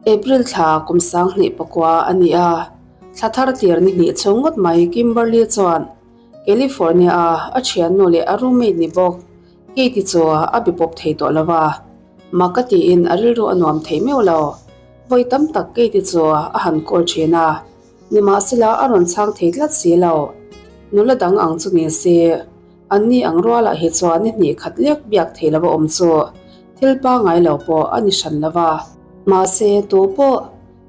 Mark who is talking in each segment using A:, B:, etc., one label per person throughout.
A: April thla kum 2009 a ni a, thla thar tir ni hnih chhung ngawt mai Kimberly chuan California-a a thiannu leh a roommate ni bawk Katie chu a be pawp thei tawh lo va, mak a tiin a rilru a nuam thei meuh lo. Vawi tam tak Katie chu a han call thin a, nimahsela a rawn chhang thei tlat si lo. Nula dang ang chu ni se, anni ang rualah hi chuan ni hnih khat lek biak thei lo a awm chu thil pangngai lo pawh a ni hran lo va. Mahse, tu pawh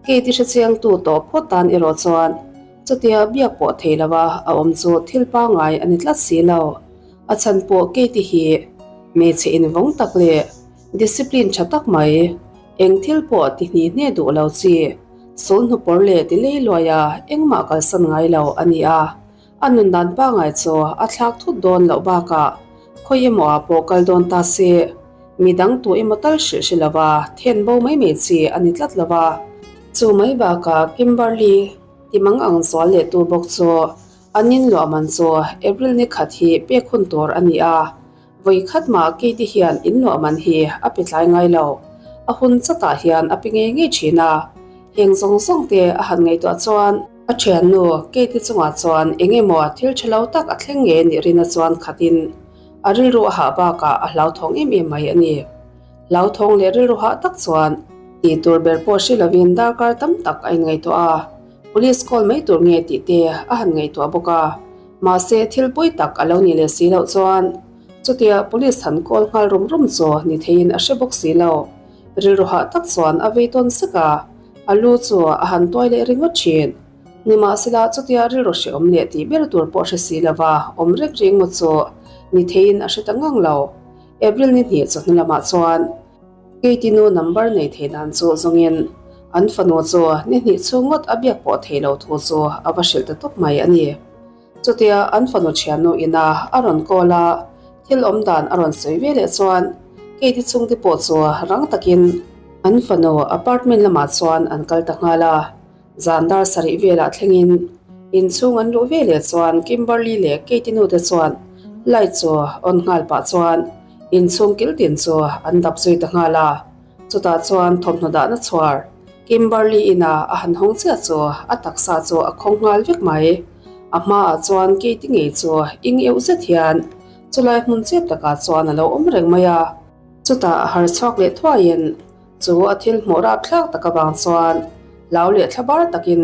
A: Katie hrechiangtu tawh phawt tan erawh chuan chutia biak pawh thei lo a a awm chu thil pangngai a ni tlat si lo. A chhan pawh Katie hi hmeichhe invawng tak leh discipline tha tak mai, eng thil pawh ti hni hne duh lo chi, sul hnupawr leh ti lei luaia engmah kalsan ngai lo a ni a. A nun dan pangngai chu a thlak thut dawn loh bakah khawi emaw ah pawh kal dawn ta se, mi dang tu emaw tal hrilh hre lova then bo mai mai chi a ni tlat lova. Chu mai bakah Kimberly ti mang ang zual leh tu bawk chu An inluah man chu April ni khat hi pek hun tur a ni a, vawi khat mah Katie hian inluah man hi a pe tlai ngai lo. A hun chatah hian a pe ngei ngei thin a, heng zawng zawng te a han ngaihtuah chuan a thiannu Katie chungah chuan eng emaw thil tha lo tak a thleng nge nih rina chuan khatin a rilru a hah bakah a hlauthawng em em mai a ni. Hlauthawng leh rilru hah tak chuan tih tur ber pawh hre lovin darkar tam tak a inngaihtuah a. Police call mai tur nge tih te a han ngaihtuah bawk a, mahse thil pawi tak a lo nih leh si loh chuan chutia police han call nghal rum rum chu ni theiin a hre bawk si lo. Rilru hah tak chuan a vei tawn sek a, a lu chu a han tuai leh ringawt thin. Nimahsela chutia rilru hrehawm leh tih ber tur pawh hre si lova awm rek ringawt chu ni theiin a hre ta ngang lo. April ni hnih chawhnu lamah chuan. Katie nu number nei thei dan chu zawngin an fanu chu ni hnih chhung ngawt a biak pawh thei lo thu chu a va hrilh ta tawp mai a ni. Chutia an fanu thiannu ina a rawn call a, thil awm dan a rawn sawi ve leh chuan Katie chhungte pawh chu rang takin an fanu apartment lamah chuan an kal ta nghal a. Zan dar sarih velah thlengin inchhung an luh ve leh chuan Kimberly leh Katie nu te chuan light chu on nghal pah chuan inchhung kil tin chu an dap zui ta nghal a. Chutah chuan thawmhnaw dahna chhuar Kimberly ina a han hawng chiah chu a taksa chu a khawng nghal vek mai. A hmaah chuan Katie ngei chu ing euh zet hian chulai hmun chep takah chuan a lo awm reng mai a. Chutah a har chhuak leh thuaiin Chu a thil hmuh rapthlak tak avang chuan hlau leh thlabar takin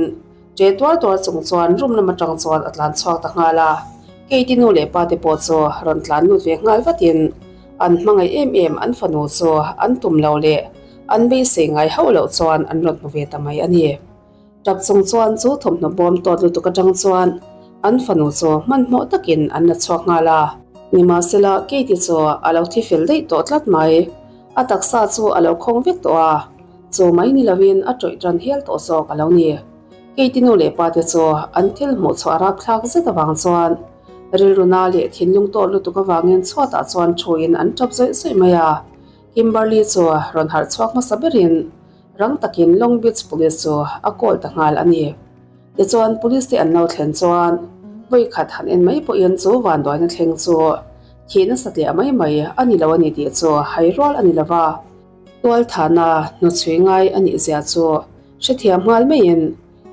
A: ṭe tuar tuar chung chuan room lam atang chuan a tlan chhuak ta nghal a. Katie nu leh pa te pawh chu rawn tlan lut ve nghal vatin an hmangaih em em an fanu chu an tum lo leh an beisei ngai hauh loh chuan an rawn hmu ve ta mai a ni. Tap chung chuan chu thawmhnaw bawm tawt lutuk atang chuan an fanu chu hmanhmawh takin an la chhuak nghal a. Nimahsela, Katie chu a lo thi fel daih tawh tlat mai. A taksa chu a lo khawng vek tawh a, chu mai ni lovin a tawih tan hial tawh zawk a lo ni. Katie nu leh pa te chu an thil hmuh chhuah rapthlak zet avang chuan rilru na leh thinlung tawt lutuk avangin chhuatah chuan thuin an tap zawih zawih mai a. Kimberly chu rawn harh chhuak hmasa berin Rang takin Long Beach Police chu a call ta nghal a ni. Tichuan Police te an lo thlen chuan vawi khat han en mai pawhin chu vanduaina thleng chu thih nasa tliah mai mai a ni lo a ni tih chu hai rual a ni lo va. Tualthana hnuchhui ngai a nih zia chu hrethiam nghal maiin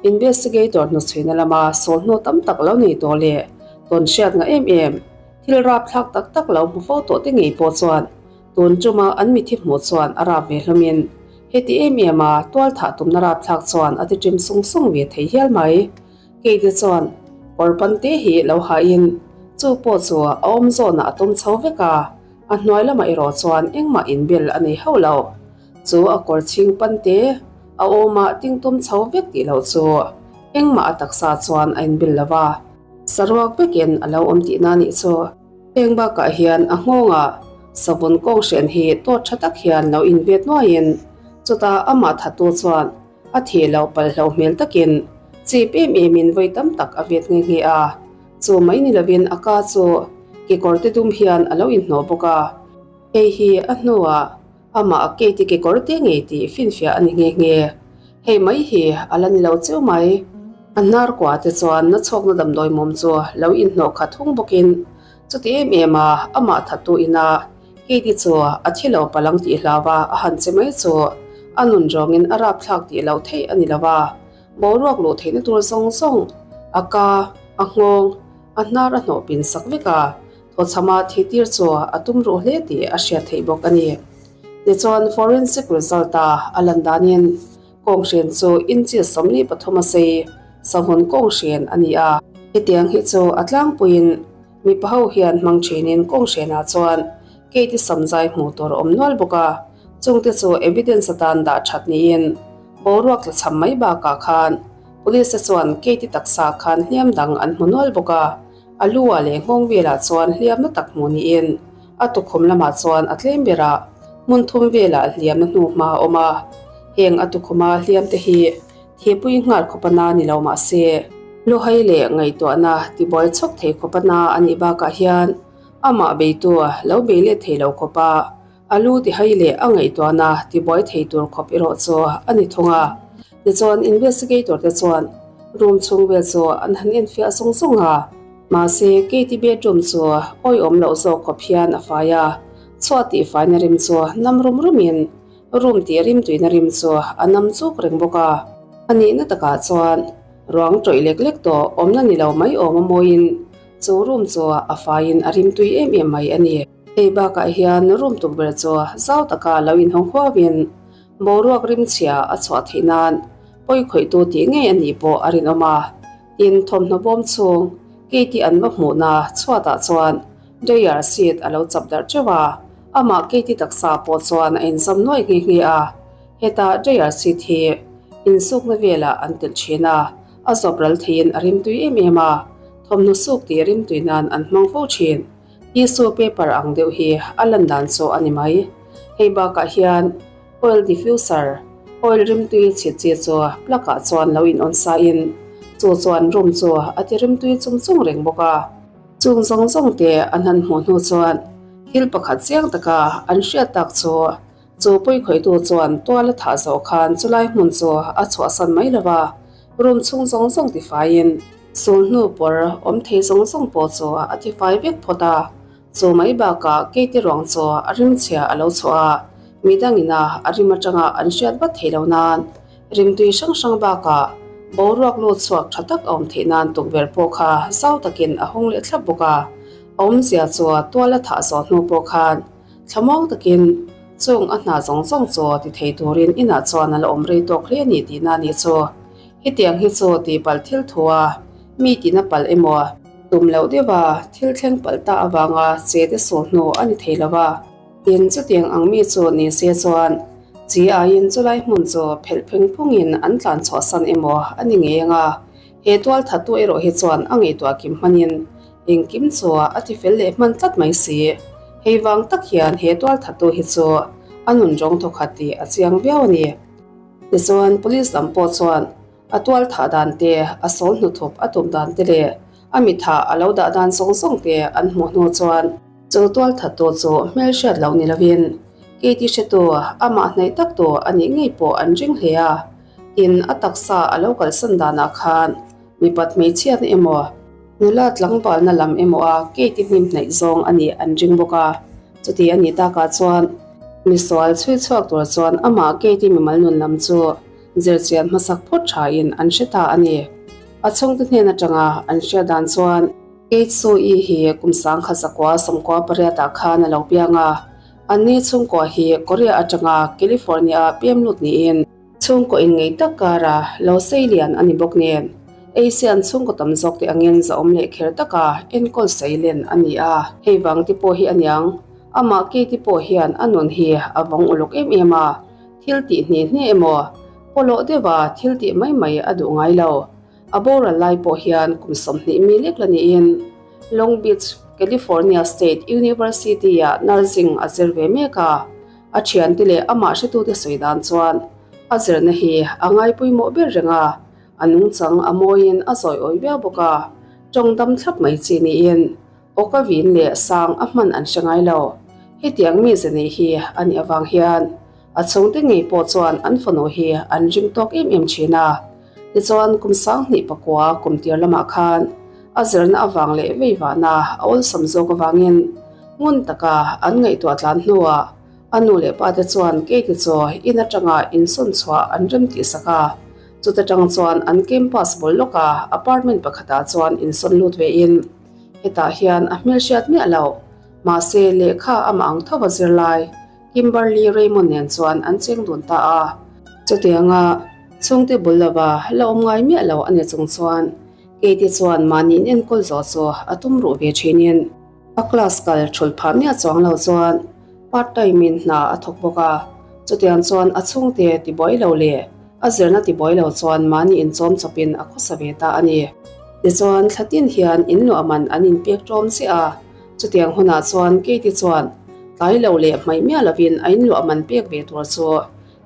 A: investigator hnuchhuina lama sawl hnu tam tak lo nei tawh leh tawn hriat ngah em em thil rapthlak tak tak lo hmu fo tawh te ngei pawh chuan Tun tuma an mithi hmuh chuan a rap ve hlawmin, heti em em a tual thah tumna rapthlak chuan a ti ṭim sung sung ve thei hial mai. Keite chuan kawr pan te hi lo hahin chu pawh chu a awm zawnah a tum chho vek a, a hnuai lamah erawh chuan engmah inbel a nei hauh lo. Chu a kawr chhing pan te a awmah ting tum chho vek tih loh chu engmah a taksa chuan a inbel lo va, saruak vekin a lo awm tihna nih chu. Heng bakah hian a nghawngah savun kawng hren hi tawt tha tak hian lo invet nuaiin chutah amah thattu chuan a thih loh palhlo hmel takin chip em emin vawi tam tak a vet nghe nghe a. Chu mai ni lovin a ka chu kekawr te dum hian a lo inhnawh bawk a. Hei hi a hnuah Amah a Katie kekawr te ngei tih finfiah a ni nghe nghe. Hei mai hi a la ni lo cheu mai. A hnar kua te chuan na chhawkna damdawi mawm chu lo inhnawh khat hung bawkin chuti em em a amah thattu ina Katie chu a thi lo palang tih hlau a a han che mai chu. A nun rawngin a rapthlak tih loh theih a ni lo a, boruak luh theihna tur zawng zawng a ka, a nghawng, a hnar a hnawh pin sak vek a, thawchhama thi tir chu a tum ruh hle tih a hriat theih bawk a ni. Tichuan forensic result a a lan danin kawnghren chu inches 43 a sei savun kawnghren a ni a. Hetiang hi chu a tlangpuiin mipa ho hian hmang thinin kawnghren-ah chuan Kate-i samzai hmuh tur a awm nual bawk a, chungte chu evidence atan dah that niin boruak tlachham mai bakah khan police te chuan Kate-i taksa khan hliam dang an hmu nual bawk a. A lu-ah leh nghawng velah chuan hliamna tak hmuh niin a tukhum lamah chuan a tlem berah hmun thum velah hliamna hnu hma a awm a. Heng a tukhuma hliamte hi thihpui nghal khawpa na ni lo mah se, luhai leh ngaihtuahna tibuai chhawk thei khawpa na a nih bakah hian amah beitu lo bei let thei lo khawpa A lu tihai leh a ngaihtuahna tibuai thei tur khawp erawh chu a ni thung a. Tichuan investigator te chuan room chhung vel chu an han enfiah zung zung a. Mahse Katie bedroom chu awihawm loh zawk khawp hian a fai a, chhuah tihfaina rim chu nam rum rumin room tih rimtuina rim chu a nam chuk reng bawk a. A nihna takah chuan ruang tawih lek lek tawh awmna ni lo mai awm a mawiin chu room chu a faiin a rimtui em em mai a ni. Hei bakah hian room tukverh chu zau taka lo inhawng huauin boruak rimchhia a chhuah theih nan pawi khawihtu tih ngei a nih pawh a rinawm a. Tin, thawmhnaw bawm chhung Katie an va hmuhna chhuatah chuan dryer sheet a lo chap darh teuh a, amah Katie taksa pawh chuan a inzam nuaih nghe nghe a. Heta dryer sheet hi insukna velah an telh thin a, a zawp ral theiin a rimtui em em a, thawmhnaw suk tih rimtui nan an hmang fo thin. Tissue paper ang deuh hi a lan dan chu a ni mai. Hei bakah hian oil diffuser, oil rimtui chhit chi chu plug ah chuan lo in on sa in chu chuan room chu a ti rimtui chung chung reng bawk a. Chung zawng zawng te an han hmuh hnu chuan thil pakhat chiang taka an hriat tak chu chu pawikhawihtu chuan tual a thah zawh khan chulai hmun chu a chhuahsan mai lo va, room chhung zawng zawng tifaiin Sulhnu pawr awm thei zawng zawng pawh chu a tifai vek phawt a, chu mai bakah Katie ruang chu a rimchhia a lo chhuah a, midangin a a rim atanga an hriat vat thei lo nan rimtui hrang hrang bakah boruak lut chhuak tha tak a awm theih nan tukverh pawh kha zau takin a hawng leh thlap bawk a, a awmzia chu tual a thah zawh hnu pawh khan thlamuang takin chung a hna zawng zawng chu ti thei turin inah chuan a la awm rei tawk hle a ni tihna a nih chu. Hetiang hi chu tihpalh thil thu a, mi tina palh emaw? Tum loh deuh a, thil thleng palh ta avanga che te saw hnu a ni thei lo a. Tin, chutiang ang mi chu ni se chuan chi aiin chulai hmun chu phelh pheng phungin an tlan chhuahsan emaw a ni ngei ang a. He tual thattu erawh hi chuan a ngaihtuah kim hmanin engkim chu a ti fel leh hman tlat mai si. Hei vang tak hian he tual thattu hi chu a nun rawng thawkhat tih a chiang viau a ni. Tichuan, Police lam pawh chuan a tual thah dan te, a sawl hnuthup a tum dan te leh a mithah a lo dah dan zawng zawng te an hmuh hnu chuan chu tual thattu chu hmelhriat loh ni lovin Katie hretu amah hnaih tak tu a nih ngei pawh an ring hle a. Tin, a taksa a lo kalsan danah khan mipat hmeichhiatna emaw, nula tlangvalna lam emaw a Katie hnim hnaih zawng a nih an ring bawk a. Chuti a nih takah chuan misual chhui chhuak tur chuan amah Katie mimal nun lam chu zirchian hmasak phawt thain an hre ta a ni. A chhungte hnen atanga an hriat dan chuan Kate Sue-i hi kum sangkhat zakua sawmkua pariatah khan a lo piang a, anni chhungkua hi Korea atanga California-a pem lut niin, Chhungkaw inngei tak kara lo sei lian a ni bawk nen, Asian chhungkaw tam zawk te angin zahawm leh kher taka enkawl sei len a ni a. Hei vang te pawh hi a niang, amah Katie pawh hian a nun hi a vawng uluk em em a, thil tih hne hne emaw, pawlawh deuha thil tih mai mai a duh ngai lo. A boral lai pawh hian kum 20 mi lek la niin Long Beach, California State University-ah nursing a zir ve mek a. A thiante leh amah hretute sawi dan chuan a zirna hi a ngai pawimawh ber reng a, a nungchang a mawiin a zawi awi viau bawk a, tawng dam thlap mai chi niin awka vin leh sang a hman an hre ngai lo. Hetiang mize nei hi a nih avang hian a chhungte ngei pawh chuan an fanu hi an ring tawk em em thin a. Tichuan kum 2009 kum tir lamah khan a zirna avang leh veivahna a awlsam zawk avangin ngun taka an ngaihtuah tlan hnuah. A nu leh pa te chuan Katie chu in atanga insawn chhuah an rem tih sak a. Chuta tang chuan an campus bul lawka apartment pakhatah chuan insawn lut ve in hetah hian a hmelhriat miah loh. Mahse lehkha amah ang tho a zir lai Kimberly Raymond nen chuan an cheng dun ta a. Chutianga chhungte bul lova la awm ngai miah lo a ni chung chuan Katie chuan mahni in enkawl zawh chu a tum ruh ve thinin a class kal thulh phah miah chuang lo chuan part time in hna a thawk bawk a. Chutiang chuan a chhungte tibuai lo leh a zirna tibuai lo chuan mahni inchawm chawpin a khawsa ve ta a ni. Tichuan thla tin hian in luah man an inpek ṭawm chiah a. Chutiang hunah chuan Katie chuan tlai lo leh hmaih miah lovin a inluah man pek ve tur chu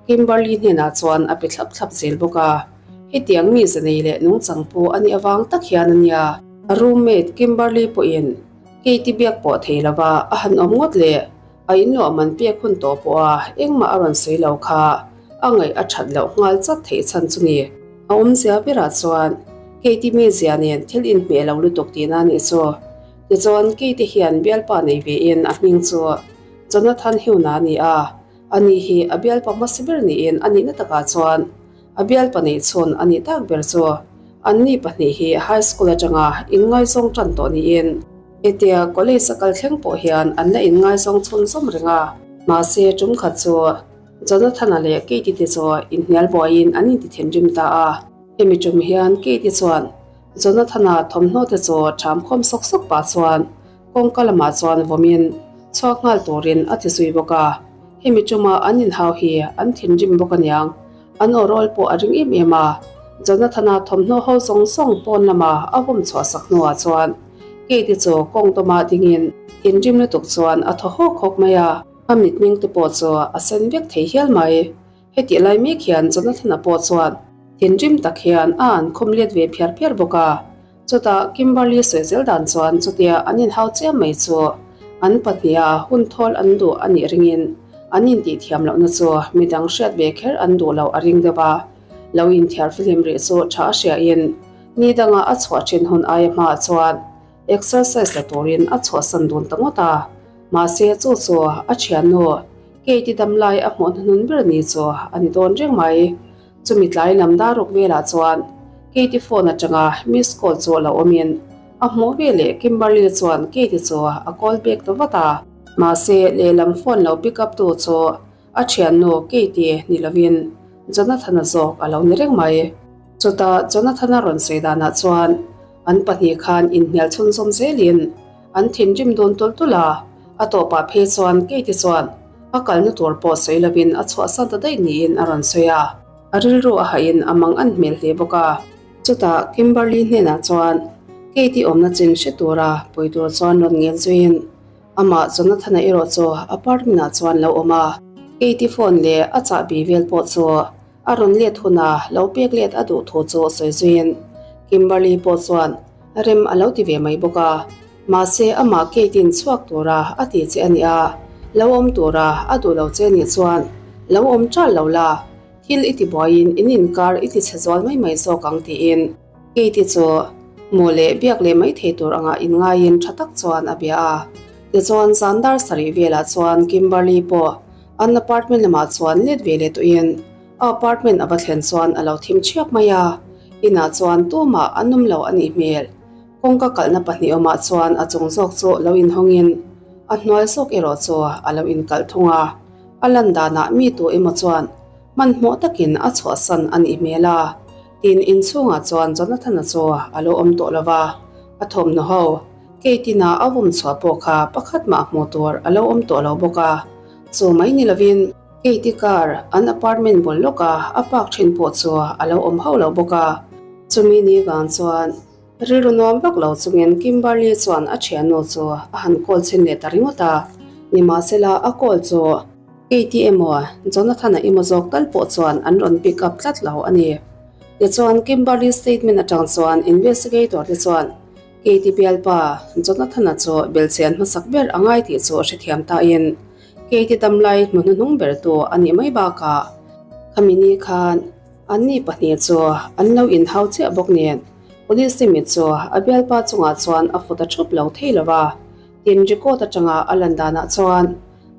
A: Kimberly hnenah chuan a pe thlap thlap zel bawk a. Hetiang mi zanei leh nungchang pu a nih avang tak hian a nia. A roommate Kimberly pawhin Katie biak pawh thei lova a han awm ngawt leh a inluah man pek hun tawh pawha engmah a rawn sawi lo kha a ngaih a that loh nghal chat theih chhan chu ni. A awmzia berah chuan Katie mizia nen thil inhmeh lo lutuk tihna a nih chu. Tichuan, Keite hian bialpa nei vein a hming chu Jonathan Hugh-na a ni a, ani hi a bialpa hmasa ber niin a nihna takah chuan a bialpa neih chhun a nih tak ber chu anni pahnih hi high school atanga inngaizawng tan tawh niin hetia college a kal thleng pawh hian an la inngaizawng chhunzawm reng a. Mahse, tum khat chu Jonathan-a leh Keite te chu inhnial buaiin an intithinrim ta a, hemi tum hian Keite chuan Jonathana thawmhnaw te chu ṭham khawm sawk sawk pah chuan kawngka lamah chuan vawmin chhuak nghal turin a ti zui bawk a. Hemi ṭuma an inhau hi an thinrim bawk aniang, an aw rawl pawh a ring em em a. Jonathana thawmhnaw ho zawng zawng pawn lama a vawm chhuah sak hnuah chuan Kate-i chu kawng dawmah dingin thinrim lutuk chuan a thaw hawk hawk mai a. A mitmeng te pawh chu a sen vek thei hial mai. Hetih lai mek hian Jonathan-a pawh chuan thinrim tak hian a an khum let ve phiar phiar bawk a. Chutah Kimberly sawi zel dan chuan chutia an inhau chiam mai chu an pahniha hun thawl an duh a nih ringin an intih thiam lohna chu midang hriat ve kher an duh loh a ring deuh a. Lo inthiar fihlim rih chu tha a hriain ni danga a chhuah thin hun aia hmaah chuan exercise la turin a chhuahsan dun ta ngawt a. Mahse chu chu a thiannu Kate-i damlai a hmuh hnuhnun ber ni chu a ni dawn reng mai. Chumi tlai lam dar ruk velah chuan Kate-i phone atanga miss call chu a lo awmin a hmuh veleh Kimberly chuan Kate-i chu a call back ta vat a. Mahse lehlam phone lo pick up tu chu a thiannu Kate-i ni lovin Jonathan-a zawk a lo ni reng mai. Chutah Jonathan-a rawn sawi danah chuan an pahnih khan inhnial chhunzawm zelin An thinrim dawn tawlh tawlh a, a tawpah phei chuan Katie chuan a kalna tur pawh sawi lovin a chhuahsan ta daih niin a rawn sawi a. A rilru a hahin a mang an hmel hle bawk a. Chutah Kimberly hnenah chuan Katie awmna chin hre tura pui tur chuan rawn ngel zuiin amah Jonathan-a erawh chu apartment-ah chuan lo awm a. Katie phone leh a chahbi vel pawh chu A rawn let huna lo pek let a duh thu chu sawi zuiin Kimberly pawh chuan rem a lo ti ve mai bawk a. Mahse amah Kate-in chhuak tura a ti che a nia, lo awm tura a duh lo che nih chuan lo awm ṭal lo la, thil i ti buaiin in inkar i ti chhe zual mai mai zawk ang tiin Kate-i chu hmuh leh biak leh mai thei tur angah inngaiin ṭha tak chuan a bia a. Tichuan zan dar sarih velah chuan Kimberly pawh An apartment lamah chuan let ve leh tawhin a apartment a va thlen chuan a lo thim thiap mai a, inah chuan tumah an awm lo a nih hmel. Kawngka kalhna pahnih awmah chuan a chung zawk chu lo inhawngin a hnuai zawk erawh chu a lo inkalh thung a, a lan danah mi tu emaw chuan hmanhmawh takin a chhuahsan a nih hmel a, tin inchhungah chuan Jonathan-a chu a lo awm tawh lo va, a thawmhnaw ho Kate ina a vawm chhuah pawh kha pakhat mah hmuh tur a lo awm tawh lo bawk a. Chu mai ni lovin Kate-i car an apartment bul lawka a park thin pawh chu a lo awm hauh lo bawk a. Chumi ni vang chuan rilru nuam vak lo chungin Kimberly chuan a thiannu chu a han call chhin leh ta ringawt a. Nimahsela a call chu Kate-i emaw Jonathan-a emaw zawk tal pawh chuan an rawn pick up tlat lo a ni. Tichuan Kimberly statement atang chuan investigator te chuan Katie bialpa Jonathan-a chu belchian hmasak ber a ngai tih chu a hrethiam tain Katie damlai hmu hnuhnung ber tu a nih mai bakah khami ni khan anni pahnih chu an lo inhau chiah bawk nen Police te mit chu a bialpa chungah chuan a fut a thup lo thei lo va, tin record atanga a lan danah chuan.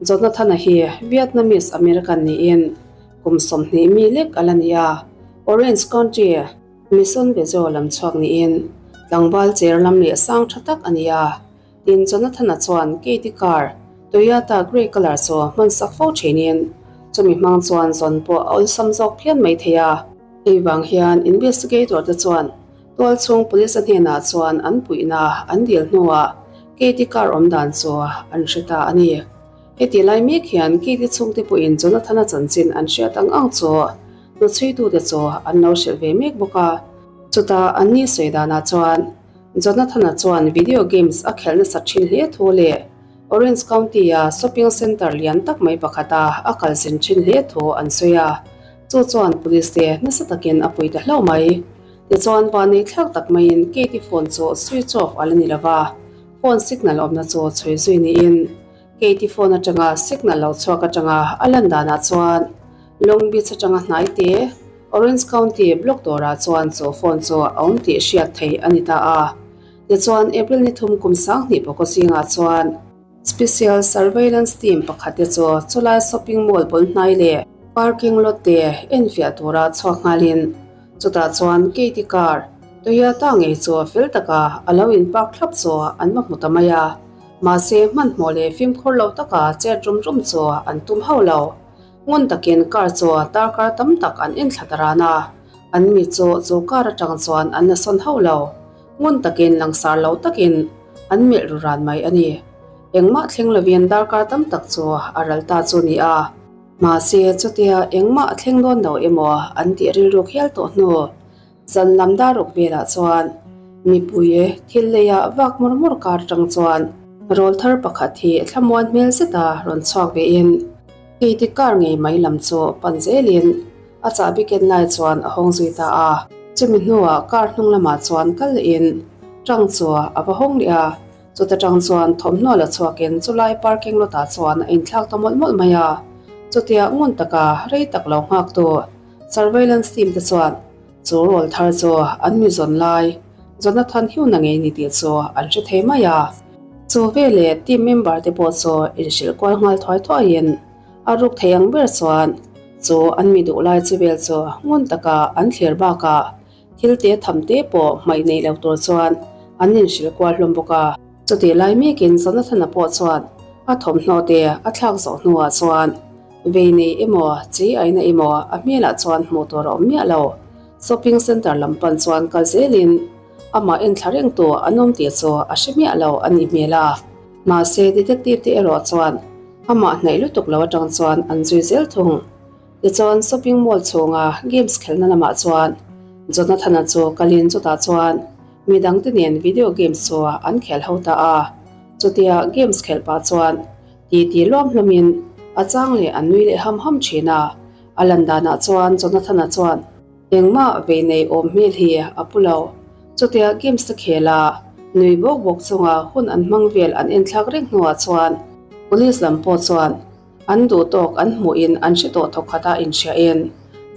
A: Jonathan-a hi Vietnamese American niin kum 20 mi lek a la ni a, Orange County, Mission Viejo lam chhuak niin tlangval cher lam leh sang tha tak a ni a. Tin, Jonathan-a chuan Katie car, Toyota grey colour chu hman sak fo thinin chumi hmang chuan zawn pawh a awlsam zawk phian mai thei a. Hei vang hian investigator te chuan Tual chhung police a hnenah chuan an puihna an dil hnuah Katie car awm dan chu an hre ta a ni. Heti lai mek hian Katie chhungte pawhin Jonathan-a chanchin an hriat ang ang chu hnuchhuitute chu an lo hrilh ve mek bawk a. Chutah an ni sawi danah chuan Jonathan-a chuan video games a khelh nasat thin hle thu leh Orange County-a shopping center lian tak mai pakhata a kalzin thin hle thu an sawi a. Chu chuan police te nasa takin a pui ta hlauh mai. Tichuan, vanei thlak tak maiin Katie phone chu switch off a la ni lo va, phone signal awmna chu chhui zui niin Katie phone atanga signal lo chhuak atanga a lan danah chuan Long Beach atanga hnai te Orange County block dawrah chuan chu phone chu a awm tih hriat theih a ni ta a. Tichuan, April ni thum kum 2000 pawkaw zingah chuan, Special Surveillance Team pakhat te chu chulai shopping mall bul hnai leh parking lot te enfiah tura chhuak nghalin chutah chuan Katie car Toyota ngei chu fel taka a lo in park thlap chu an va hmu ta mai a. Mahse hmanhmawh leh fimkhur lo taka chet rum rum chu an tum hauh lo. Ngun takin car chu darkar tam tak an enthla ta ran a, an mi chu chu car atang chuan an la sawn hauh lo. Ngun takin langsar lo takin an melh ru ran mai a ni. Engmah thleng lovin darkar tam tak chu a ral ta chu ni a. Mahse chutia engmah a thleng dawn lo emaw an tih rilruk hial tawh hnu zan lam daruk velah chuan mipui thil leia vak mur mur kar tang chuan rawlthar pakhat hi thlamuan hmel zeta rawn chhuak vein keiti kar ngei mai lam chu pan zelin A chahbi ken lai chuan a hawng zui ta a. Chumi hnuah car hnung lamah chuan kal lehin tang chu a va hawng leh a. Chuta tang chuan thawmhnaw la chhuakin chulai parking lot ah chuan a inthlak ta mawlh mawlh mai a. Chutia ngun taka rei tak lo nghaktu surveillance team te chuan chu rawl thar chu an mi zawn lai Jonathan Hugh-na ngei ni tih chu an hre thei mai a. Chu veleh team member te pawh chu inhrilh kual nghal thuai thuaiin A ruk thei ang ber chuan chu an mi duh lai chu vel chu ngun taka an thlir bakah thil te tham te pawh hmaih nei lo tur chuan an inhrilh kual hlawm bawk a. Chutih lai mekin Jonathan-a pawh chuan a thawmhnaw te a thlak zawh hnuah chuan vei nei emaw chi aina emaw a hmelah chuan hmuh tur a awm miah lo. Shopping centre lam pan chuan kal zelin amah enthla reng tu an awm tih chu a hre miah lo a nih hmel a. Mahse detective te erawh chuan amah hnaih lutuk lo atang chuan an zui zel thung. Tichuan shopping mall chhunga games khelhna lamah chuan Jonathan-a chu kalin chutah chuan midangte nen video games chu an khel ho ta a. Chutia games khelh pah chuan titi luam hlawmin a chang leh an nui leh ham ham thin a. A lan danah chuan Jonathan-a chuan Engmah vei nei awm hmel hi a pu lo. Chutia games te khel a, nui bawk bawk chunga hun an hmang vel an enthlak reng hnuah chuan police lam pawh chuan an duh tawk an hmuhin an hre tawh thawk khat a inhriahin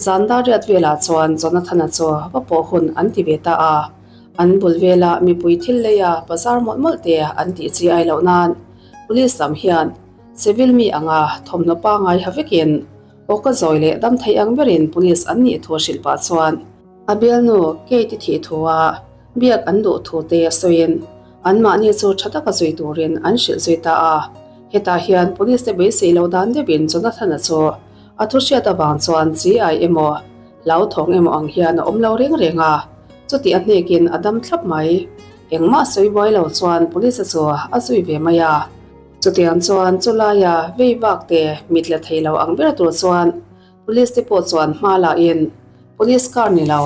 A: zan dar riat velah chuan Jonathan-a chu va pawh hun an ti ve ta a. An bul vela mipui thil leia bazar mawlh mawlh te an tih chi ai loh nan police lam hian civil mi anga thawmhnaw pangai ha vekin Aw ka zawi leh dam theih ang berin police an nih thu a hrilh pah chuan a bialnu Kate-i thih thu a biak an duh thu te a sawiin anmahni chu tha taka zui turin an hrilh zui ta a. Hetah hian police te beisei lo dan deuhin Jonathan-a chu a thu hriat avang chuan chi ai emaw hlauthawng emaw ang hian a awm lo reng reng a, chutih a hnekin a dam thlap mai. Engmah sawi buai lo chuan police-a chu a zui ve mai a. Chutiang chuan chulaia vei vak te mit la thei lo ang ber tur chuan Police te pawh chuan hma la in Police car ni lo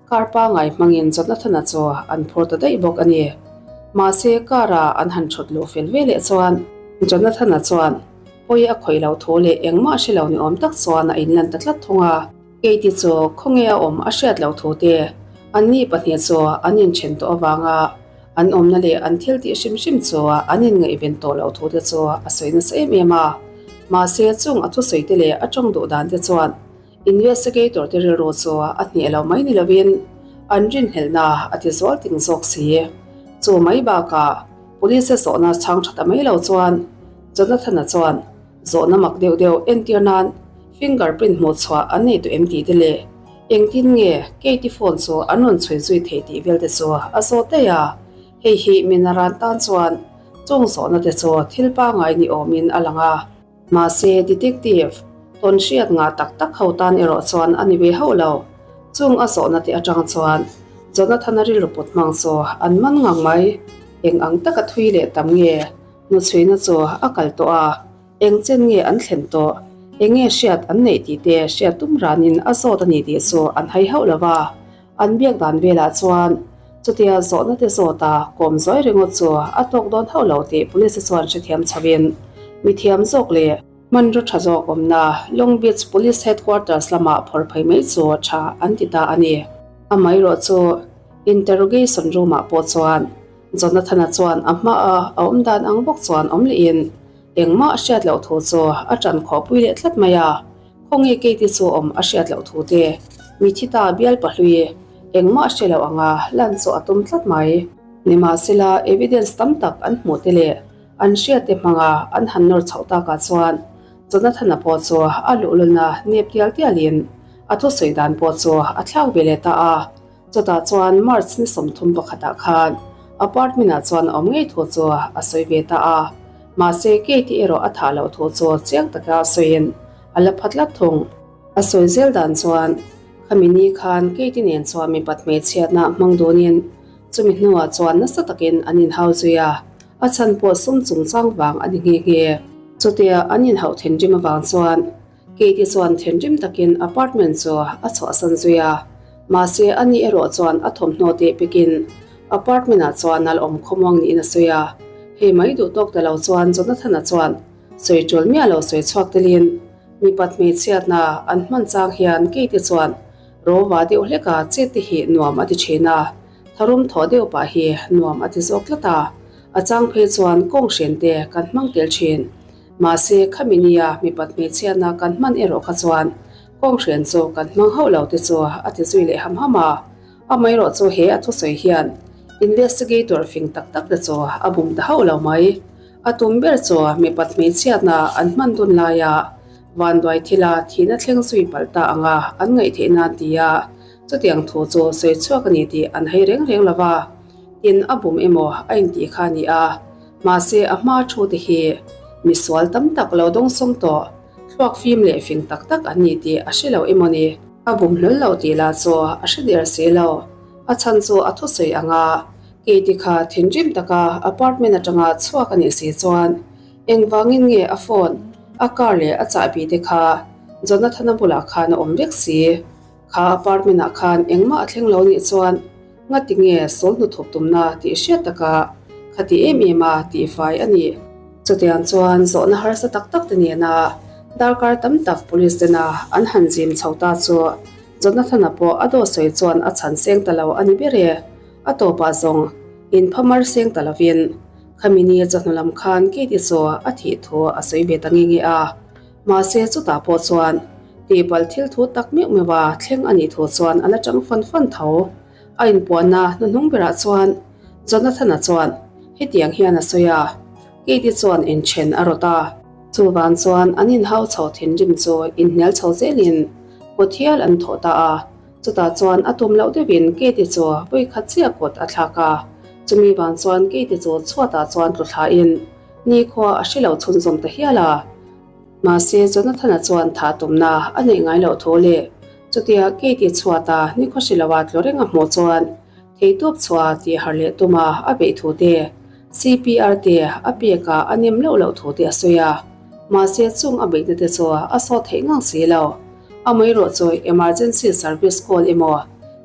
A: car pangai hmangin Jonathan-a chu an phur ta daih bawk a ni. Mahse car a an han thut luh fel ve leh chuan Jonathan-a chuan pawi a khawih loh thu leh engmah hre lo ni awm tak chuan a inlan ta tlat thung a. Katie chu khawnge a awm a hriat loh thu te, anni pahnih chu an inthen tawh avanga an awmna leh an thil tih hrim hrim chu an inngaihven tawh loh thu te chu a sawi nasa em em a. Mahse, chung a thusawi te leh a tawng duh dan te chuan investigator te rilru chu a hneh lo mai ni lovin an rinhlelhna a ti zual ting zawk si. Chu mai bakah police-a zawhna chhang tha ta mai lo chuan Jonathan-a chuan. Zawhna mak deuh deuh entir nan fingerprint hmuh chhuah an nei tawh em tih te leh engtin nge Katie phone chu an rawn chhui zui theih tih vel te chu a zawt daih a. Hei hi Minaran tan chuan chung zawhna te chu thil pangai ni awmin a lang a. Mahse detective tawn hriat ngah tak tak ho tan erawh chuan a ni ve hauh lo. Chung a zawhna te atang chuan Jonathan-a rilru put hmang chu an man ngang mai. Eng ang taka thui leh tam nge hnuchhuina chu a kal tawh a, eng chen nge an thlen tawh, eng nge hriat an neih tih te hriat tum ranin a zawt a ni tih chu an hai hauh lo va. An biak dan velah chuan chutia zawhna te zawta kawm zawi ringawt chu a tawk dawn hauh lo tih police te chuan hrethiam chhoin mithiam zawk leh hmanraw tha zawk awmna Long Beach Police Headquarters lamah phawrh phei mai chu tha an ti ta a ni. Amaherawh chu interrogation room ah pawh chuan Jonathan-a chuan a hmaa a awm dan ang bawk chuan awm lehin engmah a hriat loh thu chu a tan khawhpui leh tlat mai a. Khawnge Katie chu awm a hriat loh thu te, mithi ta bial pahlui engmah a hre lo anga lan chu a tum tlat mai. Nimahsela, evidence tam tak an hmuh te leh an hriat te hmanga an han nawr chhoh takah chuan Jonathan-a pawh chu a luhlulna nep tial tialin a thusawi dan pawh chu a thlak ve leh ta a. Chutah chuan March ni 30 pakhatah khan apartment ah chuan a awm ngei thu chu a sawi ve ta a, mahse Katie erawh a thah loh thu chu chiang taka sawiin a la phat tlat thung. A sawi zel dan chuan khami ni khan Katie nen chuan mipat hmeichhiatna hmang dunin chumi hnuah chuan nasa takin an inhau zui a, a chhan pawh sum chungchang vang a ni nghe nghe. Chutia an inhauh thinrim avang chuan Katie chuan thinrim takin apartment chu a chhuahsan zui a, mahse ani erawh chuan a thawmhnaw teh pekin apartment ah chuan a la awm khawmuang niin a sawi a. Hei mai duh tawk ta lo chuan Jonathan-a chuan sawi tul miah lo sawi chhuak telin mipat hmeichhiatna an hman chang hian Katie chuan rawva deuh hleka chet te hi nuam a ti thin a, tharum thawh deuh pah hi nuam a ti zawk tlat a, a chang phei chuan kawng hren te kan hmang tel thin. Mahse, khami nia mipat hmeichhiatna kan hman erawh kha chuan kawnghren chu kan hmang hauh lo te chu a ti zui leh ham ham a. Amaherawh chu he a thusawi hian investigator fing tak tak te chu a bum ta hauh lo mai. A tum ber chu mipat hmeichhiatna an hman dun laia vanduai thila thihna thleng zui palh ta anga an ngaih theih nan tia chutiang thu chu sawi chhuak a ni tih an hai reng reng lo va. Tin, a bum emaw a intih kha a ni a. Mahse, a hma thu te hi misual tam tak lo dawngsawng tawh, thluak fim leh fing tak tak an ni tih a hre lo emaw ni? A bum hlawl lo tih lah chu a hre der si lo. A chhan chu a thusawi ang a, Katie kha thinrim taka apartment atanga chhuak a nih si chuan engvangin nge a phone, a car leh a chahbi te kha Jonathan-a bulah khan a awm vek si? Kha apartment ah khan engmah a thleng lo nih chuan ngati nge sawl hnuthawp tumna tih hriat taka khati em em a tihfai a ni. Chutiang chuan zawhna harsa tak tak te nena darkar tam tak police tena an han zim chho ta chu Jonathan-a pawh a dawt sawi chuan a chhan seng ta lo a ni ber e. A tawpah zawng inphamar seng ta lovin khami ni chawhnu lam khan Katie chu a thih thu a sawi ve ta nge nge a. Mahse chutah pawh chuan tihpalh thil thu tak meuh meuh a thleng a nih thu chuan a la chang fan fan tho. A inpuanna hnuhnung berah chuan Jonathan-a chuan hetiang hian a sawi a, Katie chuan inthen a rawt a. Chuvang chuan an inhau chho thinrim chu inhnial chho zelin kut hial an thawh ta a. Chutah chuan a tum loh deuhin Katie chu vawikhat chiah kut a thlak a. Chumi vang chuan Katie chu chhuatah chuan tlu thlain Nikhua a hre lo chhunzawm ta hial a. Mahse, Jonathan-a chuan thah tumna a neih ngai loh thu leh chutia Katie chhuata nikhua hre loa tlu reng a hmuh chuan theihtawp chhuah tih harh leh tuma a beih thu te, CPR te a pek a a nem loh loh thu te a sawi a. Mahse, chung a beihna te chu a sawt theih ngang si lo. Amaherawh chu emergency service call emaw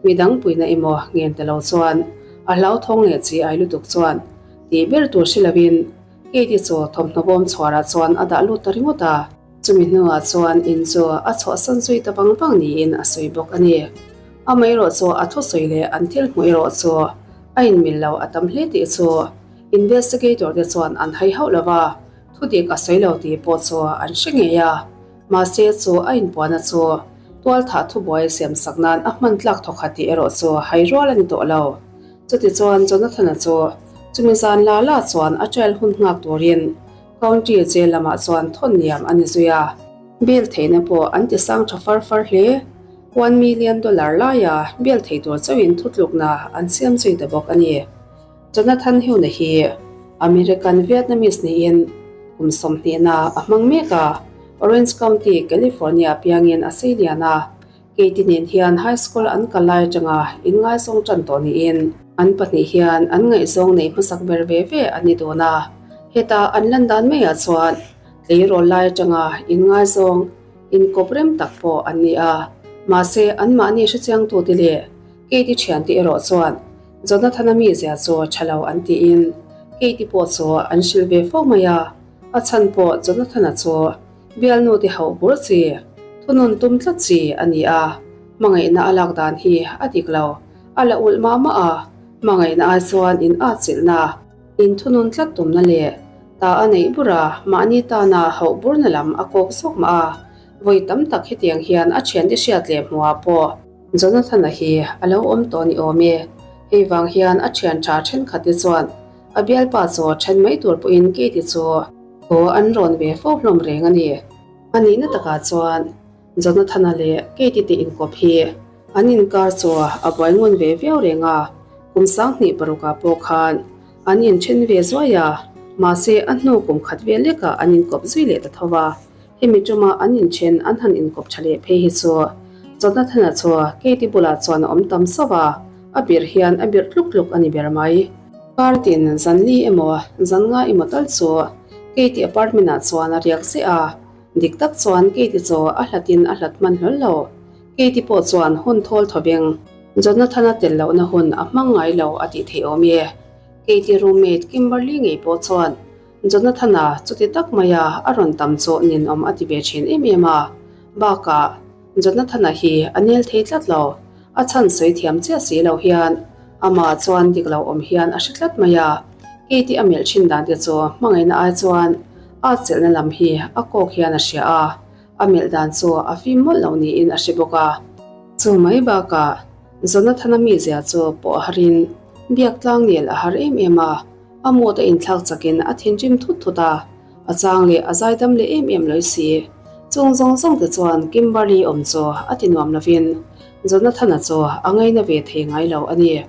A: midang puihna emaw ngen ta lo chuan a hlauthawng leh chi ai lutuk chuan Tih ber tur hre lovin Katie chu thawmhnaw bawm chhuarah chuan a dah lut ta ringawt a. Chumi hnuah chuan in chu a chhuahsan zui ta vang vang niin a sawi bawk a ni. Amaherawh chu a thusawi leh an thil hmuh erawh chu a inmil lo a tam hle tih chu investigator te chuan an hai hauh lo va, thudik a sawi lo tih pawh chu an hre ngei a. Mahse chu a inpuahna chu tualthah thubuai siamsak nan a hman tlak thawkhat tih erawh chu hai rual a ni tawh lo. Chutichuan Jonathan-a chu chumi zan la la chuan a trial hun nghak turin County jail lamah chuan thawn liam a ni zui a. Bail theihna pawh an ti sang tha far far hle. $1 million laia bail thei tur chauhin thutlukna an siam zui ta bawk a ni. Jonathan Hune hi American Vietnamese niin kum sawmhnihna a hmang mek a, Orange County, California piangin a seilian a. Katie nen hian high school an kal lai atanga inngaizawng tan tawh niin an pahnih hian an ngaihzawng nei hmasak ber ve ve an ni dun a. Heta an lan dan maiah chuan tleirawl lai atanga inngaizawng inkawp rem tak pawh an ni a, mahse anmahni hrechiangtute leh Katie thiante erawh chuan Jonathana mizia chu tha lo an tiin Katie pawh chu an hrilh ve fo mai a, a chhan pawh Jonathana chu Bialnu te hauh bur chi, thunun tum tlat chi a ni a, hmangaihna a lak dan hi a dik lo, a la ulh mah mah a, hmangaihna ai chuan in atchilhna, in thunun tlat tumna leh ta a neih bur a, mahni tana hauh burna lam a kawk zawk mah a, vawi tam tak hetiang hian a thiante hriat leh hmuhah pawh Jonathan-a hi a lo awm tawh ni awm e, hei vang hian a thian tha thenkhat te chuan a bialpa chu then mai tur pawhin Katie chu Aw an rawn ve fo hlawm reng a ni. A nihna takah chuan Jonathana leh Katie te inkawp hi an inkar chu a buai ngun ve viau reng a, kum 2006 ah pawh khan an inthen ve zuai a, mahse a hnu kum khat vel lekah an inkawp zui leh ta tho va, hemi tuma an inthen an han inkawp tha leh phei hi chu Jonathana chu Katie bulah chuan a awm tam sauh a, a birh hian a birh tluk tluk a ni ber mai. Kartin zan li emaw zan nga emaw tal chu Katie apartment ah chuan a riak ziah a, dik tak chuan Katie chu a hlat in a hlat hman hlawl lo. Katie pawh chuan hun thawl thaw veng Jonathan-a tel lohna hun a hmang ngai lo a tih theih awm e. Katie roommate Kimberly ngei pawh chuan Jonathan-a chuti tak maia a rawn tam chu ninawm a ti ve thin em em a, bakah Jonathan-a hi a nel thei tlat lo. A chhan sawi thiam chiah si lo hian amah chuan dik lo awm hian a hre tlat mai a, Katie a melh thin dan te chu hmangaihna ai chuan a chelhna lam hi a kawk hian a hria a, a melh dan chu a fim mawlh lo niin a hre bawk a. Chu mai bakah Jonathana mizia chu pawh a harin biak tlang nel a har em em a, a mood a inthlak chakin a thinrim thut thut a, A chang leh a zaidam leh em em lawi si. Chung zawng zawng te chuan Kimberly awm chu a ti nuam lovin Jonathana chu a ngaina ve thei ngai lo a ni.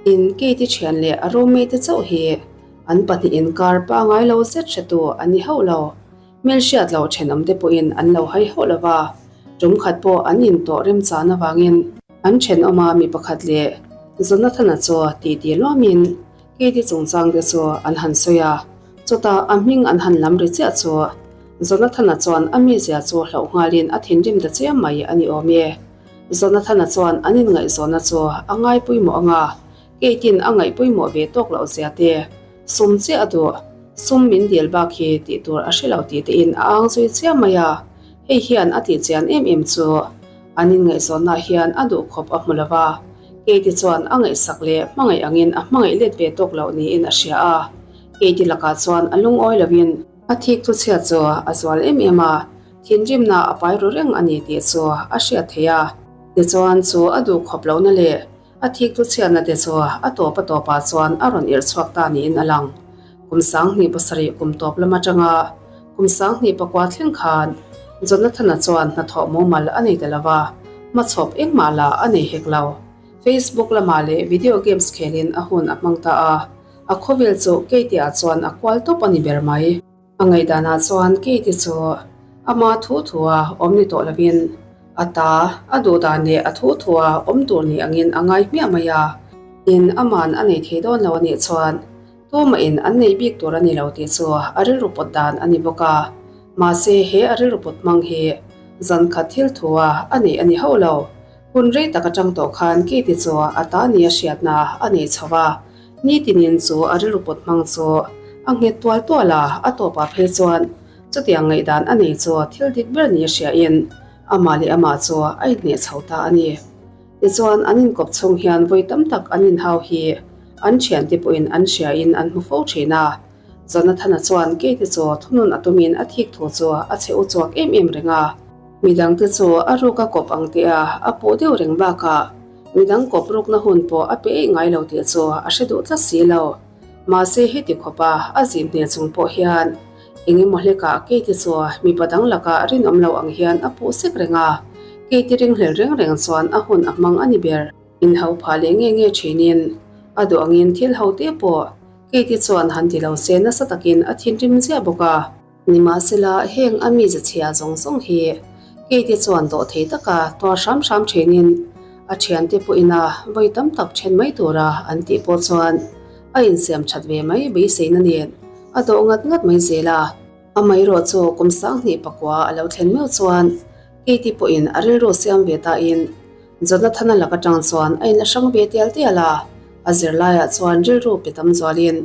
A: In Kate-i thian leh a roommate te chauh hi an pahnih inkar pangai lo zet hretu an ni hauh lo. Hmelhriat loh thenawm te pawhin an lo hai hauh lo va, tum khat pawh an intawh remchan avangin an thenawma mi pakhat leh Jonathana chu titi luamin Katie chungchang te chu an han sawi a, chutah a hming an han lam ri chiah chu Jonathana chuan a mizia chu hlauh nghalin a thinrim ta chiam mai a ni awm e. Jonathana chuan an inngaihzawnna chu a ngai pawimawh ang a, Katie-in a ngaih pawimawh ve tawk loh zia te, sum chiah a duh, sum min dil bak hi tih tur a hre lo tih tein a ang zui chiam mai a, hei hian a tih chian em em chu An inngaihzawnna hian a duh khawp a hmu lo va, Katie chuan a ngaihsak leh hmangaih angin a hmangaih let ve tawk loh niin a hria a. Katie lakah chuan a lungawi loin a thik chu chhiat chu a zual em em a, thinrimna a pai ru reng a ni tih chu a hriat theih a. Tichuan chu a duh khawp lohna leh a thik chu chhiatna te chu a tawp a tawpah chuan a rawn irh chhuak ta niin a lang. Kum 2007 kum tawp lam atanga kum 2009 thleng khan Jonathana chuan hnathawh mumal a nei ta lo va, hmachhawp engmah lah a nei hek lo. Facebook lamah leh video games khelin a hun a hmang ta a, a khawvel chu Katie-ah chuan a kual tawp a ni ber mai. A ngaihdanah chuan Katie chu ama thu thua awm ni tawh lovin a ta, a duhdan leh a thu thua awm tur ni angin a ngai hmiah mai a. Tin, aman a nei thei dawn lo a nih chuan tumahin an nei bik tur a ni lo tih chu a rilru pawt dan a ni bawk a. Mahse, he a rilru pawt hmang hi zan khat thil thua a neih a ni hauh lo. Hun rei tak atang tawh khan Katie chu a ta nia hriatna a nei chho a. Nitinin chu a rilru pawt hmang chu a nghet tual tual a, a tawpah phei chuan chutiang ngaihdan a nei chu thil dik ber nia hriain amah leh amah chu a inhneh chho ta a ni. Tichuan an inkawp chhung hian vawi tam tak an inhau hi an thiante pawhin an hriain an hmu fo thin a. Jonathana chuan Katie chu thunun a tumin a thik thu chu a chhe u chhuak em em reng a. Midangte chu a ruk a kawp ang tih a a puh deuh reng bakah midang kawp rukna hun pawh a pe eih ngai lo tih chu a hre duh tlat si lo. Mahse heti khawpa a zin hne chung pawh hian. Eng emaw hlekah Katie chu mipa dang lakah rinawm lo ang hian a puh sek reng a, Katie ringhlel reng reng chuan a hun a hmang a ni ber. Inhau phah leh nge nge thinin a duh angin thil ho te pawh Katie chuan han ti lo se nasa takin a thinrim ziah bawk a. Nimahsela heng a mize chhia zawng zawng hi Katie chuan dawh thei taka tuar hram hram thinin a thiante pawhin a vawi tam tak then mai tura an tih pawh chuan a insiam that ve mai beiseina nen a dawh ngat ngat mai zel a. Amaherawh chu kum 2009 a lo thlen meuh chuan Katie pawhin a rilru siam ve tain Jonathana lak atang chuan a inla hrang ve tial tial a, a zirlaiah chuan rilru pe tam zualin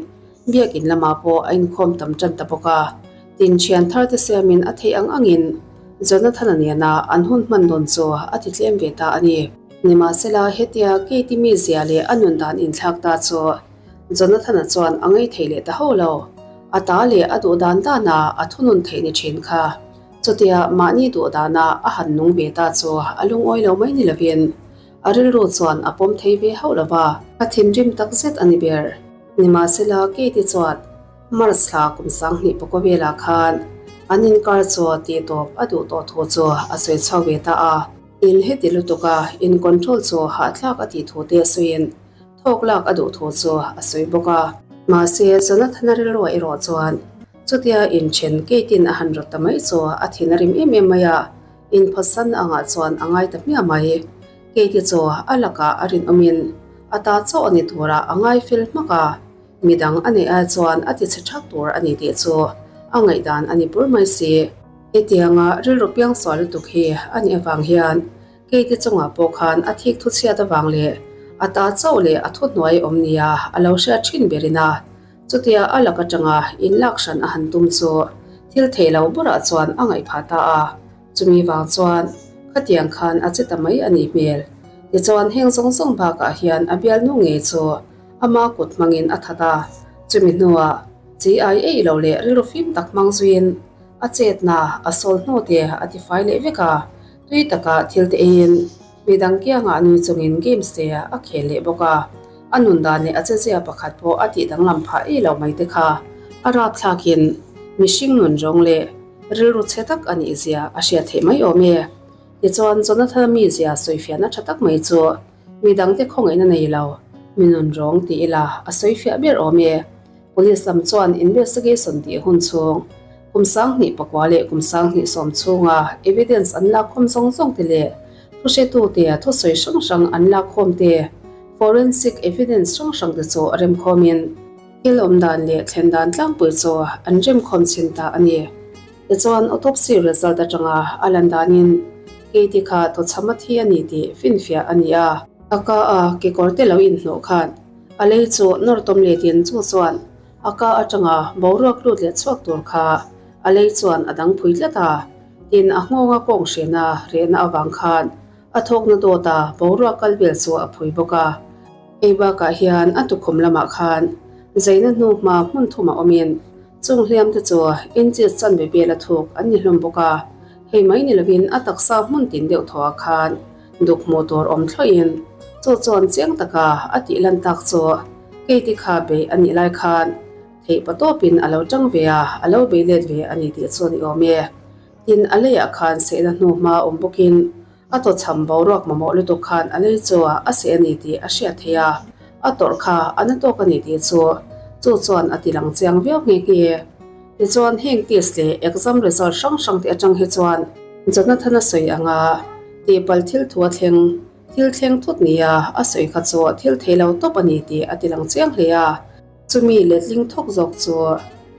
A: biakin lamah pawh a inkhawm tam tan ta bawk a. Tin, thian thar te siamin a theih ang angin Jonathana nena an hun hman dawn chu a ti tlem ve ta a ni. Nimahsela, hetia Katie mizia leh a nun dan inthlak ta chu Jonathana chuan a ngaithei leh ta ho lo. A ta leh a duh dan dana a thunun theih ni thin kha. Chutia mahni duh dana a han nung ve ta chu a lungawi lo mai ni lovin a rilru chuan a pawm thei ve hauh lo va. A thinrim tak zet a ni ber. Nimahsela Katie chuan March thla kum 2009 velah khan an inkar chu tih tawp a duh tawh thu chu a sawi chhuak ve ta a. In heti lutuk a in control chu hahthlak a tih thu te a sawiin thawk lak a duh thu chu a sawi bawk a. Mahse Jonathana rilruah erawh chuan Chutia inthen Kate-in a han rawt ta mai chu a thin a rim em em mai a, inphawtsan angah chuan a ngai ta hmiah mai. Kate-i chu a lakah a rinawmin a ta chauh a ni turah a ngai fel hmak a, midang a neih ai chuan a tichhe thak tur a ni tih chu a ngaihdan a ni bur mai si. Hetianga rilru piangsual lutuk hi a nih avang hian Kate-i chungah pawh khan a thik thu chhiat avang leh a ta chauh leh a thuhnuai awm nia a lo hriat thin berin a Chutia a lak atanga inlak hran a han tum chu thil theih lo burah chuan a ngaih phah ta a, chumi vang chuan khatiang khan a che ta mai a nih hmel. Tichuan heng zawng zawng bakah hian a bialnu ngei chu ama kut hmangin a that a, chumi hnuah chi ai eih lo leh rilru fim tak hmang zuiin a chetna a sawl hnu te a tifai leh vek a, tui taka thil te eiin Midang kiangah nui chungin games te a khel leh bawk a, a nun dan leh a chezia pakhat pawh a tih danglam phah ei lo mai te kha a rapthlakin mihring nun rawng leh rilru chhe tak a nih zia a hriat theih mai awm e. Tichuan Jonathan-a mizia sawifiahna tha tak mai chu midangte khawngaihna nei lo, mi nun rawng ti ila a sawifiah ber awm e. Police lam chuan investigation tih hun chhung kum 2009 leh kum 2010 chhunga evidence an lakkhawm zawng zawng te leh thuhretute thusawi hrang hrang an lakkhawm te, forensic evidence hrang hrang te chu remkhawmin thil awm dan leh thlen dan tlangpui chu an remkhawm chhin ta a ni. Tichuan autopsy result atanga a lan danin Katie kha tawchham a thi a ni tih finfiah a ni a. A ka a kekawr te lo inhnawh khan A lei chu nawr tawm letin chu chuan a ka atanga boruak lut leh chhuak tur kha a lei chuan a dang phui tlat a, tin a nghawnga kawng hrena rehna avang khan a thawkna dawta boruak kal vel chu a phui bawk a. Hei bakah hian a tukhum lamah khan zaina hnu hma hmun thum a awmin chung hliam te chu inches chanve vela thuk an ni hlawm bawk a, hei mai ni lovin a taksa hmun tin deuh thawhah khan Duk hmuh tur awm thlawhin chu chuan chiang taka a tih lan tak chu Katie kha beih a nih lai khan theih pa tawpin a lo tang ve a, a lo bei let ve a ni tih chu a ni awm e. Tin, a leiah khan sehna hnu hma awm bawkin a tawchham boruak mamawh lutuk khan a lei chu a seh a ni tih a hriat theih a, a tawrh kha a na tawk a ni tih chu chu chuan a ti lang chiang viau nghe nghe. Tichuan heng test leh exam result hrang hrang te atang hi chuan Jonathan-a sawi anga tihpalh thil thu a thleng, thil thleng thut nia a sawi kha chu thil thei lo tawp a ni tih a ti lang chiang hle a. Chumi letling thawk zawk chu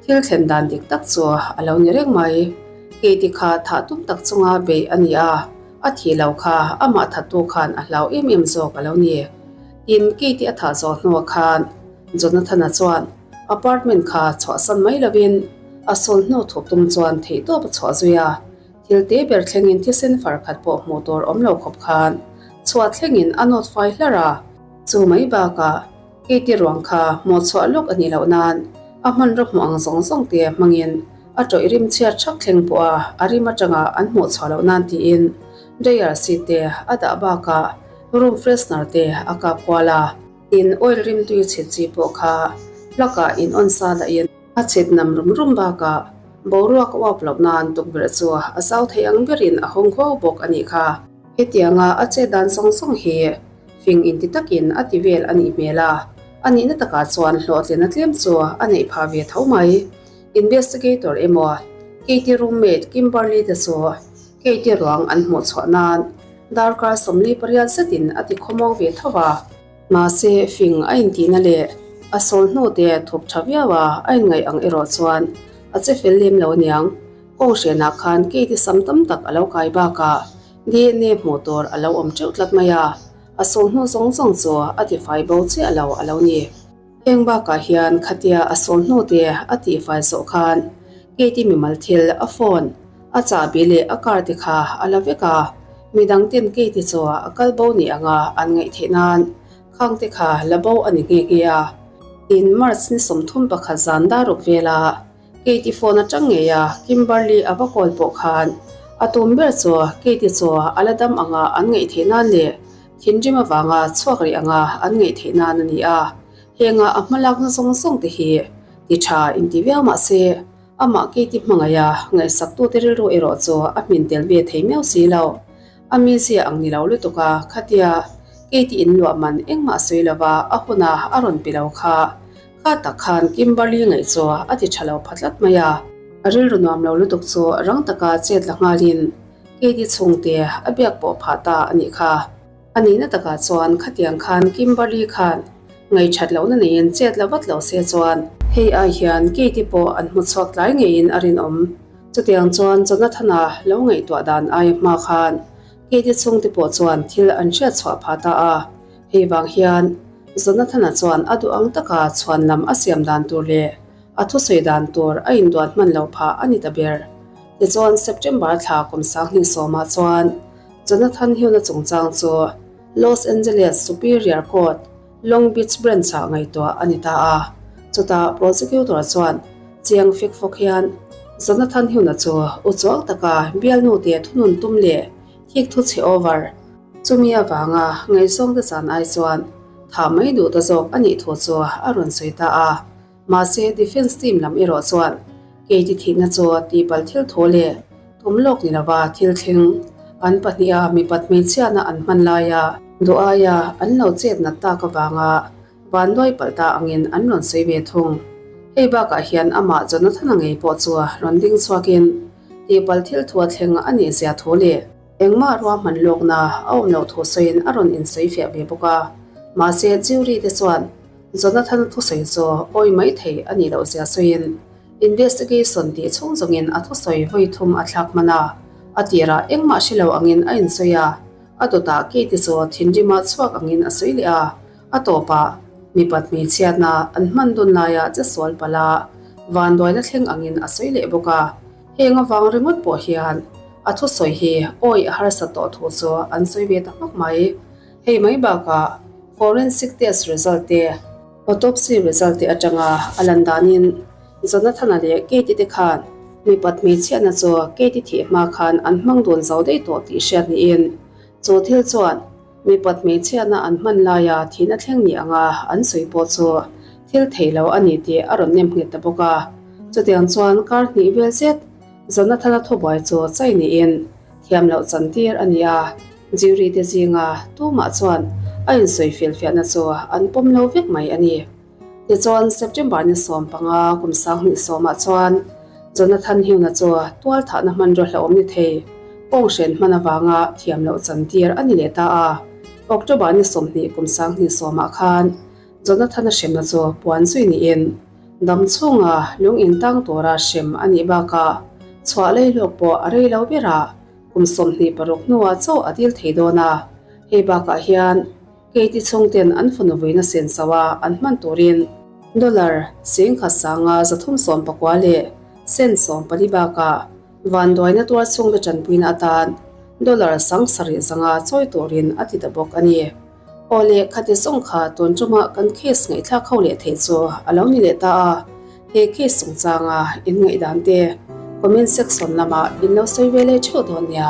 A: thil thlen dan dik tak chu a lo ni reng mai. Katie kha thah tum tak chunga beih a ni a, a thih lo kha amah thattu khan a hlau em em zawk a lo ni. Tin, Katie a thah zawh hnuah khan Jonathan-a chuan Apartment kha chhuahsan mai lovin a sawl hnu thup tum chuan theihtawp a chhuah zui a, thil te ber thlengin thisen far khat pawh hmuh tur awm lo khawp khan chhuah thlengin a nawt fai hlarh a. Chu mai bakah Katie ruang kha hmuh chhuah lawk a nih loh nan a hmanraw hmuh ang zawng zawng te hmangin a tawih rim chhiat thak thleng pawh a a rim atanga an hmuh chhuah loh nan tiin dryer seat te a dah bakah room freshener te a kap kual a. In oil rimtui chhit chi pawh kha plug ah in on sa dahin a chhit nam rum rum bakah. Boruak uap loh nan tukverh chu a zau thei ang berin a hawng huau bawk a nih kha. Hetianga a chet dan zawng zawng hi fing inti takin a ti vel a nih hmel a, a nihna takah chuan hlawhtlina tlem chu a neih phah ve tho mai. Investigator emaw Katie roommate Kimberly te chu Katie ruang an hmuh chhuah nan darkar 48 zetin a ti khawmuang ve tho a. Mahse fing a intihna leh a sawl hnu te thup tha viau a a inngaih ang erawh chuan a che fel lem lo aniang. Kawng hrenah khan Katie sam tam tak a lo kai bakah DNA hmuh tur a lo awm teuh tlat mai a, a sawl hnu zawng zawng chu a tifai bo chiah lo a lo ni. Heng bakah hian khatia a sawl hnu te a tihfai zawh khan Katie mimal thil a phone, a chahbi leh a car te kha a la vek a, midang ten Katie chu a kal bo ni anga an ngaih theih nan khang te kha la bo a ni nghe nghe a. Tin, March ni 31 zan daruk vela Katie phone atang ngei a Kimberly a va call pawh khan a tum ber chu Katie chu a la dam anga an ngaih theih nan leh Thinrim avanga chhuak rih anga an ngaih theih nan a ni a, henga a hmalakna zawng zawng te hi ti tha inti viau mah se, amah Katie hmangaiha ngaihsaktute rilru erawh chu a hmin tel ve thei miau si lo. A mizia ang ni lo lutuk a, khatia Katie in luah man engmah sawi lova a huna a rawn pe lo kha, kha tak khan Kimberly ngaih chu a ti tha lo pha tlat mai a. A rilru nuam lo lutuk chu rang taka chet la nghalin Katie chhungte a biak pawh phah ta a nih kha. A nihna takah chuan khatiang khan Kimberly khan ngaihṭhat lohna neiin chet la vat lo se chuan hei ai hian Katie pawh an hmu chhuak tlai ngeiin a rinawm. Chutiang chuan Jonathan-a lo ngaihtuah dan aia hma khan Katie chhungte pawh chuan thil an hriat chhuah phah ta a. Hei vang hian Jonathan-a chuan a duh ang taka chhuan lam a siam dan tur leh A thusawi dan tur a induan hman lo phah a ni ta ber. Tichuan, September thla kum 2010 ah chuan Jonathan Hyun-a chungchang chu Los Angeles Superior Court, Long Beach Branch-ah ngaihtuah a ni ta a. Chutah prosecutor chuan chiang fek fawk hian Jonathan Hyun-a chu uchuak taka bialnu te thunun tum leh thik thu chhe over, chumi avanga ngaihzawngte chan ai chuan thah mai duh ta zawk a nih thu chu a rawn sawi ta a. Mahse, defence team lam erawh chuan Katie thihna chu tihpalh thil thaw leh tum lawk ni lova thil thleng an pahniha mipat hmeichhiatna an hman laia duh aia an lo chet nat tak avanga vanduai palh ta angin an rawn sawi ve thung. Hei bakah hian amah Jonathan-a ngei pawh chu rawn ding chhuakin tihpalh thil thu a thleng a nih zia thu leh engmah ruahman lawkna a awm loh thu sawiin a rawn insawi fiah ve bawk a. Mahse, jury te chuan Jonathan thusawi chu awi mai thei a nih loh zia sawiin investigation tih chhung zawngin a thusawi vawi thum a thlak hman a, a tirah engmah hre lo angin a insawi a, a dawtah Katie chu thinrima chhuak angin a sawi leh a, a tawpah mipat hmeichhiatna an hman dun laia che sual palh a, vanduaina thleng angin a sawi leh bawk a, heng avang ringawt pawh hian a thusawi hi awi a harsat tawh thu chu an sawi ve ta hmak mai. Hei mai bakah forensic test result te, autopsy result te atanga a lan danin Jonathan-a leh Katie te khan mipat hmeichhiatna chu Katie thih hma khan an hmang dun zo daih tawh tih hriat niin chu thil chuan mipat hmeichhiatna an hman laia thihna thleng ni anga an sawi pawh chu thil theih lo a ni tih a rawn nem nghet ta bawk a. Chutiang chuan kar hnih vel zet Jonathan-a thubuai chu chai niin thiam loh chantir a ni a. Jury te zinga tumah chuan a insawi felfiahna chu an pawm lo vek mai a ni. Tichuan, September ni 15 kum 2010 ah chuan Jonathan Hyun-a chu tualthahna hmanraw hlauhawm ni thei kawnghren hman avanga thiam loh chantir a ni leh ta a. October ni 20 kum 2010 ah khan Jonathan-a hremna chu puan zui niin dam chhunga lung intang tura hrem a nih bakah chhuah leilawk pawh a rei lo berah Kum 26 hnuah chauh a dil thei dawn a, hei bakah hian Katie chhungten an fanu vuina sen chauh a an hman turin dollar 10,000 319 leh cent 14 bakah vanduaina tuar chhungte tanpuina atan dollar 7,500 chawi turin a ti ta bawk a ni. Aw le, khati zawng kha tun ṭuma kan case ngaihthlak ho leh theih chu a lo ni leh ta a, he case chungchanga in ngaihdan te comment section lamah in lo sawi ve leh ṭheuh dawn nia.